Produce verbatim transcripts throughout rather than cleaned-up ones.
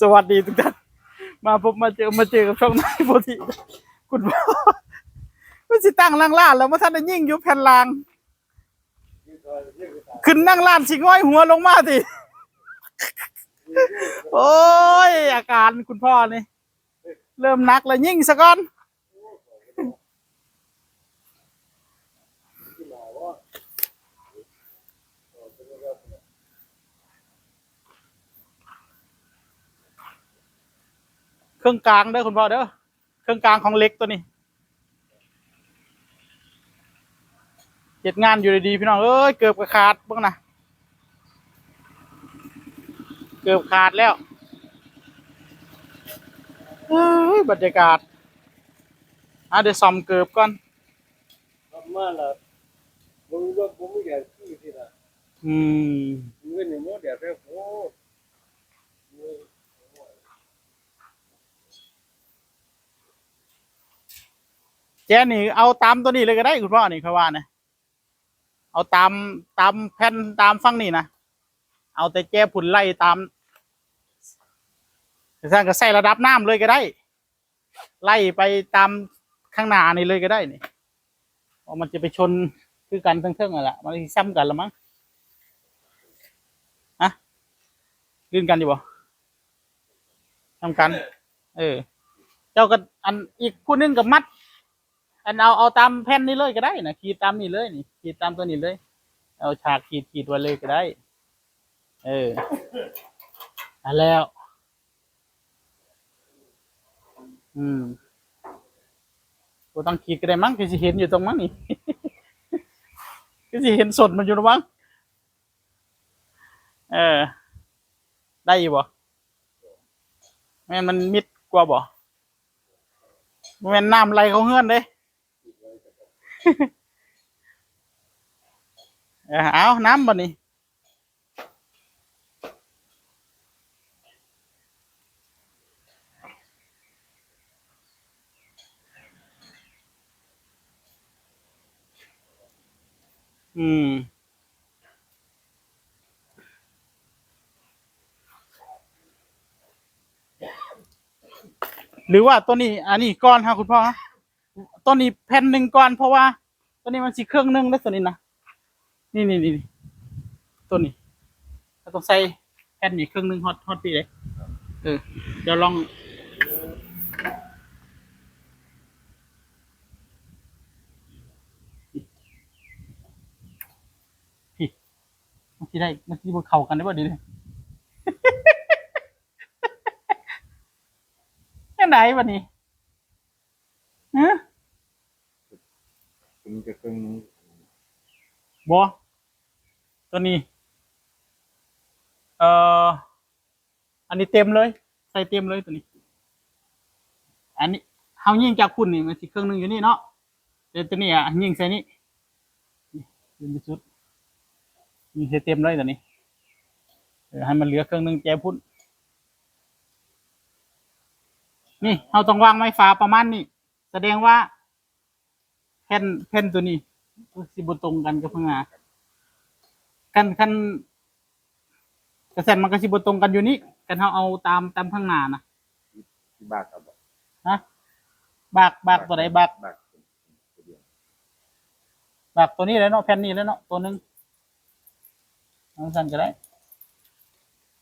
สวัสดีทุกท่าน มาพบมาเจอ มาเจอกับช่องนายโพธิ คุณพ่อ มันสิตั้งหลังร้านแล้ว บ่ทันได้ยิงอยู่แผ่นหลัง ขึ้นนั่งร้านสิง่อยหัวลงมาติ โอ้ย อาการคุณพ่อนี่ เริ่มหนักแล้ว ยิงซะก่อน เครื่องกลางเด้อคุณพ่อเด้อ เครื่องกลางของเหล็กตัวนี้ เฮ็ดงานอยู่ดีๆ พี่น้องเอ้ย เกือบกะขาดเบิ่งนะ เกือบขาดแล้ว เอ้ย บรรยากาศ อ่ะ เดี๋ยวซ่อมเกือบก่อน ขับมาละ บ่มีรถ บ่มีแดดคือสิล่ะ อืม เงินนี่หมดแดดแล้ว โอ้ แจนี่เอาตามตัวนี้เลยก็ได้คุณพ่อ นี่เขาว่านะ เอาตาม ตามแผ่น ตามฝั่งนี้นะ เอาแต่แจผุนไล่ตาม ซั่นก็ใส่ระดับน้ำเลยก็ได้ ไล่ไปตามข้างหน้านี่เลยก็ได้นี่ เพราะมันจะไปชนคือกันทั้งเทิงนั่นแหละ มันสิซ้ำกันละมั้ง อะ ลื่นกันอยู่บ่ ซ้ำกัน เออ เจ้าก็อันอีกผู้หนึ่งก็มัด อันเอา เอาตามแผ่นนี้เลยก็ได้นะ ขีดตามนี้เลยนี่ ขีดตามตัวนี้เลย เอาฉากขีด ขีดไว้เลยก็ได้ เออ อันแล้ว อืม บ่ต้องขีดก็ได้มั้ง คือสิเห็นอยู่ตรงมั้งนี่ คือสิเห็นสดมันอยู่ตรงมั้ง เออ ได้อยู่บ่ แม่นมันมิดกว่าบ่ บ่แม่นน้ำไหลเข้าเฮือนเด้ เออ เอาน้ำบัดนี้ อืม หรือว่าตัวนี้ อันนี้ก่อนฮะคุณพ่อฮะ ตัวนี้แผ่นหนึ่งก่อน เพราะว่าตัวนี้มันสิเครื่องหนึ่งแล้วตัวนี้นะ นี่ นี่ นี่ นี่ ตัวนี้ เราต้องใส่แผ่นนี้เครื่องหนึ่งฮอต ฮอตปีเลย เออ เดี๋ยวลอง พี่ มันสิได้ มันสิบ่เข้ากันได้บ่เดี๋ยวนี้ จังได๋บัดนี้ ฮะ ถึงจะเครื่องนี้ บ่ ตัวนี้ เอ่อ อันนี้เต็มเลย ใส่เต็มเลยตัวนี้ อันนี้ เฮายิงจากคุณนี่ มันสิเครื่องหนึ่งอยู่นี่เนาะ แต่ตัวนี้อ่ะ ยิงใส่นี่ นี่ เป็นที่สุด ยิงใส่เต็มเลยตัวนี้ เออ ให้มันเหลือเครื่องหนึ่งแจพุ้น นี่ เฮาต้องวางไม้ฝาประมาณนี้ แสดงว่า แผ่น แผ่นตัวนี้ มันสิบ่ตรงกันกับข้างหน้า คัน คัน กระแสนมันก็สิบ่ตรงกันอยู่นี่ คันเฮาเอาตาม ตามข้างหน้านะ บากเอาบ่ ฮะ บาก บากตัวใด บาก บากตัวเดียว บากตัวนี้แหละเนาะ แผ่นนี้แหละเนาะ ตัวหนึ่ง เอาซั่นก็ได้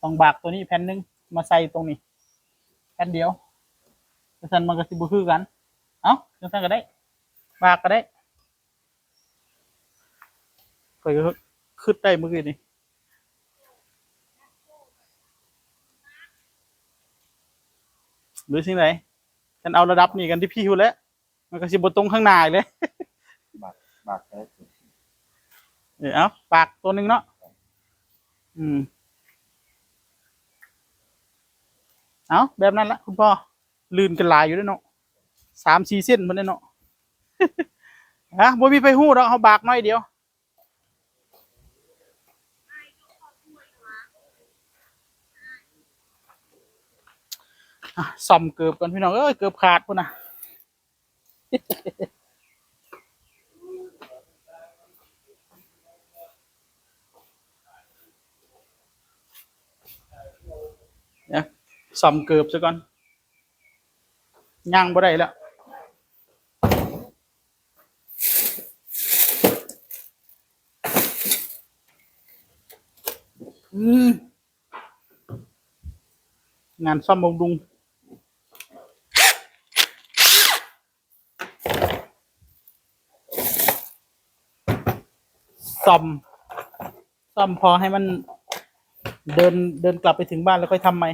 ต้องบากตัวนี้แผ่นหนึ่ง มาใส่ตรงนี้ แผ่นเดียว จังซั่นมันก็สิบ่คือกัน เอ้า จังซั่นก็ได้ บากก็ได้ ข้อยก็คิดได้เมื่อกี้นี่ หรือสิ่งใด ฉันเอาระดับนี้กันที่พี่พูดแล้ว มันก็สิบ่ตรงข้างหน้าอีกเลย บาก บากไป เออ เอา บากตัวหนึ่งเนาะ อืม เอา แบบนั้นละคุณพ่อ ลื่นกันหลายอยู่เด้อเนาะ สามสี่เซนพุ้นเด้อเนาะ ฮะ บ่มีไผฮู้ดอก เฮาบากน้อยเดียว อ่ะ ซ่อมเกือบก่อนพี่น้องเอ้ย เกือบขาดพุ้นนะ เนี่ย ซ่อมเกิบซะก่อน ย่างบ่ได้แล้ว อืม งานซ่อมบำรุง ซ่อม ซ่อมพอให้มันเดิน เดินกลับไปถึงบ้านแล้วค่อยทำใหม่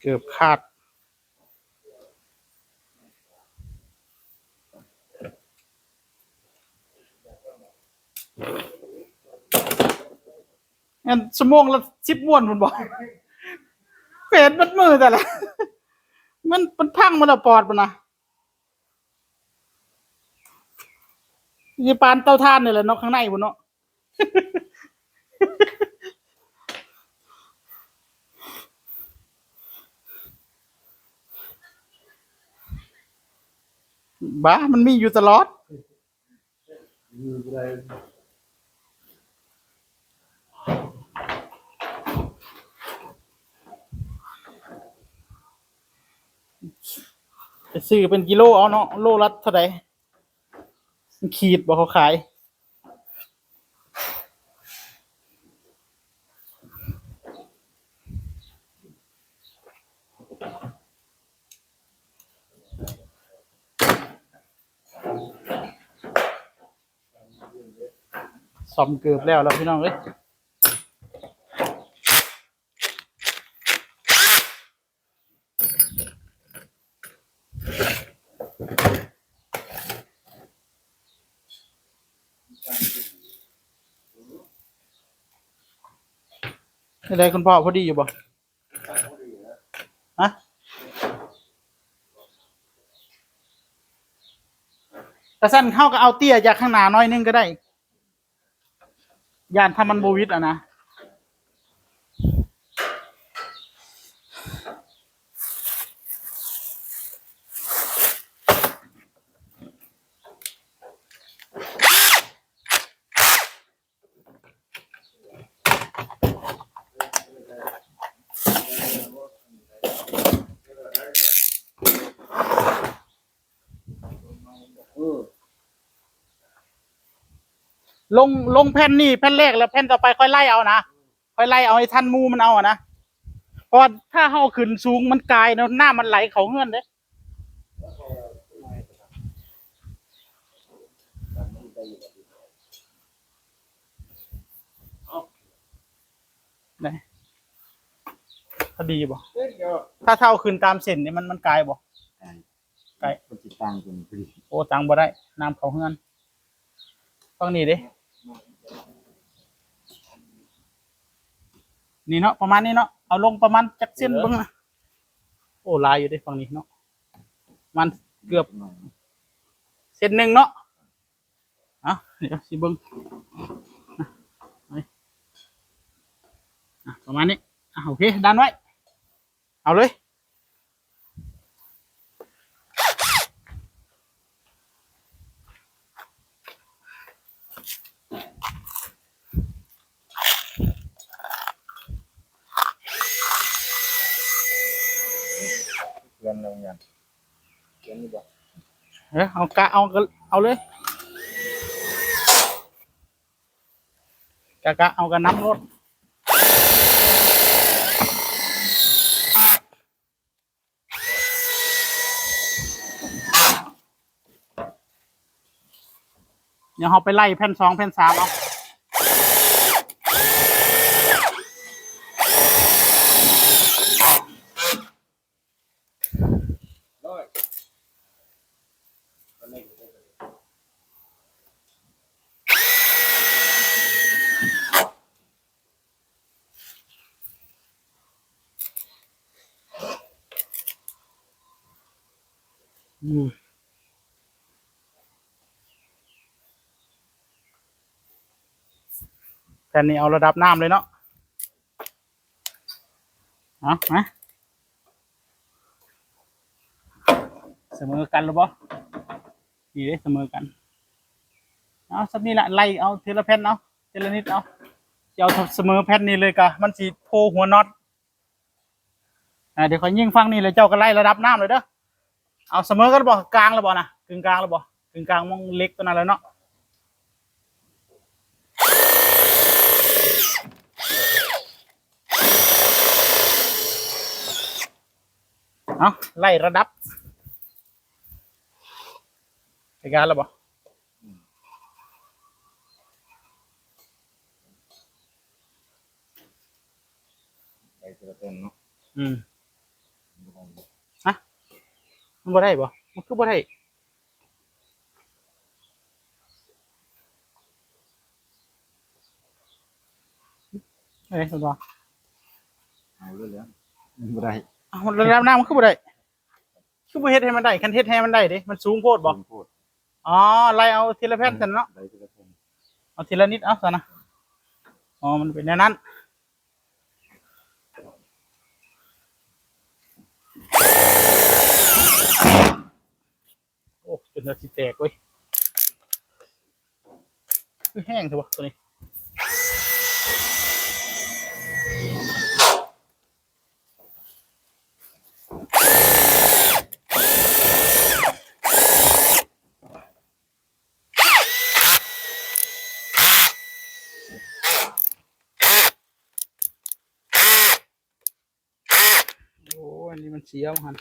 เกือบขาด อันชั่วโมงละสิบม้วนพุ้นบ่ เฟดเบิดมือแต่ละ มัน มันพังหมดแล้วปอดพุ้นนะ สิปานเตาถ่านนี่แหละเนาะ ข้างในพุ้นเนาะ บ้า มันมีอยู่ตลอด ไปซื้อเป็นกิโลเอาเนาะ โลละเท่าใด ขีดบ่เขาขาย ซ่อมเกือบแล้วล่ะพี่น้องเอ้ย นี่ได้คุณพ่อพอดีอยู่บ่ ฮะ กะซั่นเฮาก็เอาเตี้ยจากข้างหน้าหน่อยนึงก็ได้ ย่านถ้ามันบ่วิดอะนะ ลง ลงแผ่นนี่แผ่นแรกแล้วแผ่นต่อไปค่อยไล่เอานะ ค่อยไล่เอาให้ทันหมู่มันเอาอะนะ เพราะว่าถ้าเฮาขึ้นสูงมันกายเนาะ น้ำมันไหลเข้าเฮือนเด้ ได้ พอดีบ่ ถ้าเท่าขึ้นตามเส้นนี่มัน มันกายบ่ กาย กาย มันสิต่างกันพอดี โอ้ ต่างบ่ได้ น้ำเข้าเฮือน ฝั่งนี้เด้ นี่เนาะ ประมาณนี้เนาะ เอาลงประมาณจักเส้นเบิ่งนะ โอ้ หลายอยู่เด้ฝั่งนี้เนาะ มันเกือบเส้นหนึ่งเนาะ เอา เดี๋ยวสิเบิ่งนะ เอา อ่ะ ประมาณนี้ อ่ะ โอเค ดันไว้ เอาเลย กันแล้วงานเขียนนี่บ่ เออ เอากะเอากะเอาเลย กะกะเอากะน้ำรถ เดี๋ยวเราไปไล่แผ่นสองแผ่นสามเอา อืม แผ่นนี้เอาระดับน้ำเลยเนาะ เอามา เสมอกันหรือบ่ นี่เด้ เสมอกัน เอา ส่ำนี้ละ ไล่เอาทีละแผ่นเอา ทีละนิดเอา สิเอาเสมอแผ่นนี้เลยกะ มันสิโผล่หัวน็อต อ่า เดี๋ยวข้อยยิงฝั่งนี้เลย เจ้าก็ไล่ระดับน้ำเลยเด้อ เอาเสมอกันบ่ กลางแล้วบ่นะ กึ่งกลางแล้วบ่ กึ่งกลางมองเหล็กตัวนั้นแล้วเนาะ เอา ไล่ระดับ ไปกันแล้วบ่ ไปทีละต้นเนาะ อืม ฮะ มันบ่ได้บ่ มันคือบ่ได้ เอ้ย เห็นบ่ เอาเรื่อยๆ มันบ่ได้ เอา ระดับน้ำมันคือบ่ได้ คือบ่เฮ็ดให้มันได้ คันเฮ็ดให้มันได้เด้ มันสูงโพดบ่ สูงโพด อ๋อ ไล่เอาทีละแผ่นซั่นเนาะ ไล่ทีละแผ่น เอาทีละนิด เอาซั่นนะ อ๋อ มันเป็นแนวนั้น โอ้ จนว่าสิแตกเว้ย คือแห้งแท้วะตัวนี้ โอ้ อันนี้มันเสียวหั่น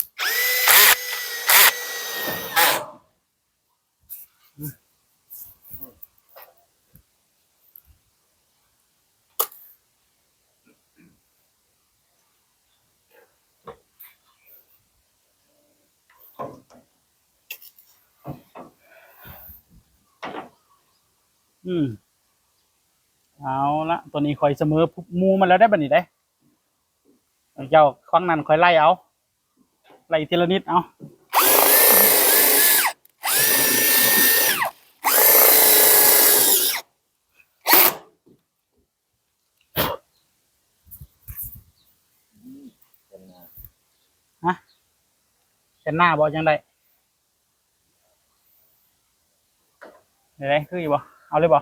อืม เอาละ ตัวนี้ข้อยเสมอหมู่มันแล้วได้บัดนี้เด้ เจ้าฝั่งนั้นข้อยไล่เอา ไล่ทีละนิดเอา ฮะ แผ่นหน้าบ่ จั่งใด ได้ คืออยู่บ่ เอาเลยบ่